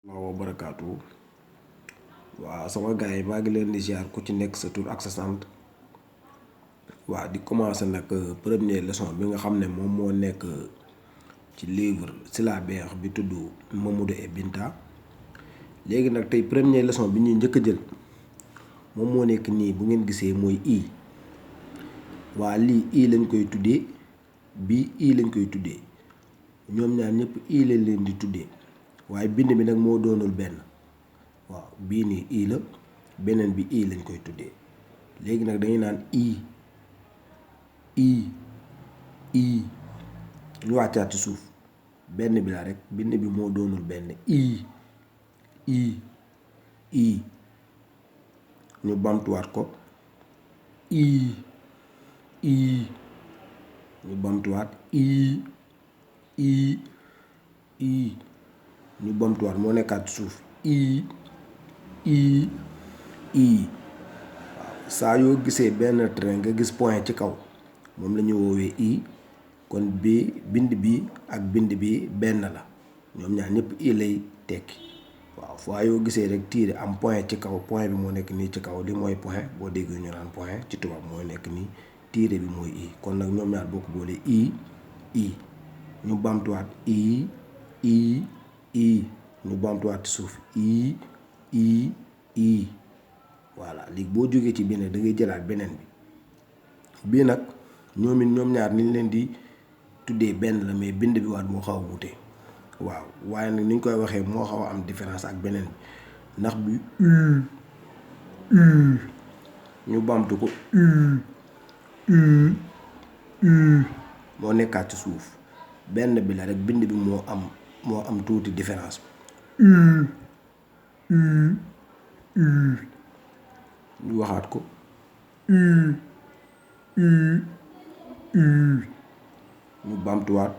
wa barakaatu waaw sama gars yi maa ngi leen di ziar ku ci nekk sa tur ak sa sant waaw di commencer nag première leçon bi nga xam ne moom moo nekk ci livre syllabaire bi tudd Mamadou et Binta léegi nag tey première leçon bi ñuy njëkk a jël moom moo nekk nii bu ngeen gisee mooy i waa lii i lañ koy tuddee bii i lañ koy tuddee ñoom ñaar ñëpp i lañ leen di tuddee waaye bind bi nag moo doonul benn waaw bii nii i la beneen bi i lañ koy tuddee léegi nag dañuy naan i ñu wàccaat ci suuf benn bi la rek bind bi moo doonul benn i ñu bamtuwaat ko i ñu bamtuwaat i ñu bamtuwaat moo nekkaat ci suuf i waaw saa yoo gisee benn train nga gis point ci kaw moom la ñu woowee i kon bi bind bi ak bind bi benn la ñoom ñaar ñëpp i lay tekki waaw foo yoo gisee rek tiire am point ci kaw point bi moo nekk nii ci kaw li mooy point boo déggee ñu naan point ci tubaab mooy nekk nii tiire bi mooy i kon nag ñoom ñaar boo ko boolee i ñu bamtuwaat i ñu bamtuwaat ci suuf i voilà léegi boo jógee ci beneen da ngay jëlaat beneen bi bii nag ñoom ñaar niñ leen di tuddee benn la mais bind bi waat moo xaw a wute waaw waaye nag ni ñu koy waxee moo xaw a am différence ak beneen bi ndax bi ñu bamtu ko moo nekkaat ci suuf benn bi la rek bind bi moo am tuuti différence ñu waxaat ko ñu bamtuwaat